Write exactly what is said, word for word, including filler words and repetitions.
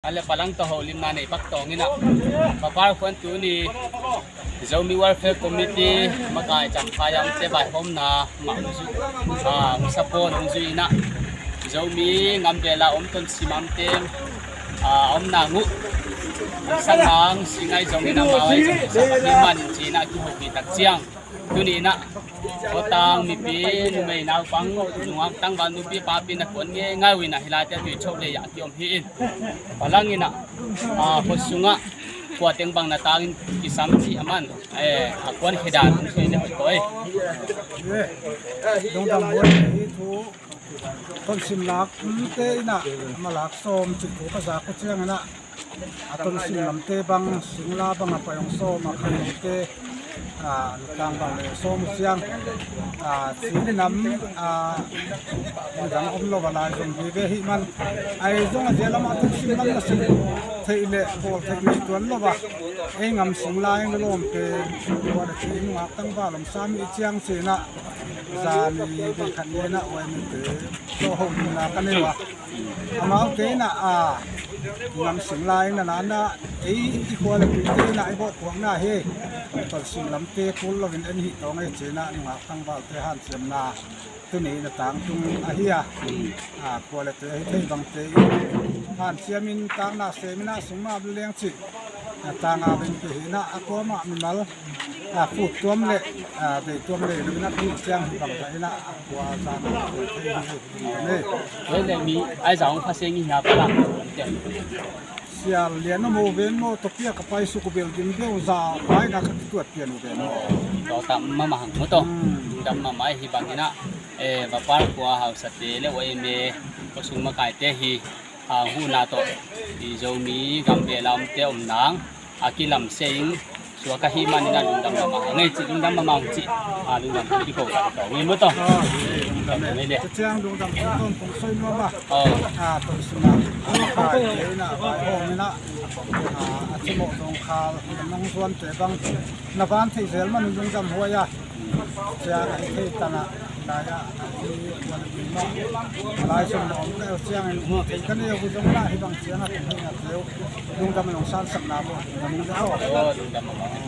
A le palang tawh holimna nei pak tawng inah, Papar khuan tuni Zomi Welfare Committee makai Champhai a omte vaihawmna mah hong zu, a, hong support hong zu inah, Zomi ngam vela om Tonsim a omte, a, a omna nguh hong sang nang, singai zong inah, mawai zong hong sang nang hi man ci inah kihopih tak ciang, tuni inah khotang mipi, numei naupang, nungak tangval nupi papi na kuan ngeingai uh inah hih laite a tui chok le ah kiom hi in. Palang inah, a, khua sungah khua teng bang na tangin kisam cih a man, eh, a kuan khia dan hong soi le hoih ko ei. Dongdam huai hi thu. Tonsim lak, um, te inah, malak sawm cih thu ka zak uh ciang inah, a Tonsim lamte bang, Singla bang a pai hong sawm a, Khanlungte, a, lutang bang le sawm uh ciang, a, Chin nam, a, midang om lo a, lai zong vive hi man. Ahi zong a zia lamah Tonsim lam na sim theih le bawl theih nei tuan lo a, ei ngam Singla eng lawmte, tua le ci nungak tangval om sam hi ciang ci inah, zani bei khat ni inah huai mite tawh holimna ka nei uh a. Amaute inah, a, ngam Singla eng na na inah, ei i khua le tuite inah i bawhpuakna hi. Tonsim lamte kul loin en hi tawng ei ci inah nungak tangvalte hanciamna tuni inah tangtung ahi a. A, khua le tui ahi thei bangte in hanciamin tangna sem inah sungmah leng cih, a, tanga bengpi hi inah, a kuamah mimal, a, fut tuam le, a, dei tuam le lo inah, tuni ciang hi bang ta inah, a kua zana thei hi hi. Ei le mi ai zang pha seng hi hia pala. Sial lian a mo ven mo, topia ka pai suk bel dim beu za pai na ka kituat pian u ven mo. Tawh tam mama hang mo tawh. Hmm. Tam mama hi bang inah, eh, Vapar khua hausate le uaime, khua sung makaite hi, a, huhna tawh i Zomi gam vela omte om nang a kilamse in suak ahih manin a lungdam mahmah hang ei cih, lungdam mahmah hang cih, a, lungdam kiko ka tawng ei maw tawh. Aw, lungdam mahmah ei le. Ciang lungdam kong tawng kong soi nuam a. Aw. A, tawh sungah a kai te inah vaihawm inah, a, a cimawh zawngkhal na nong zuante bang na van theih zel man lungdam huai a. Ciang a i thei tanah lai-ah a i kuan a pi mah lai zong na om ka el ciangin i thei ka neu zong lah hih bang ciang a tung hei na teu lungdam a nong sansakna maw? Lungdam a nong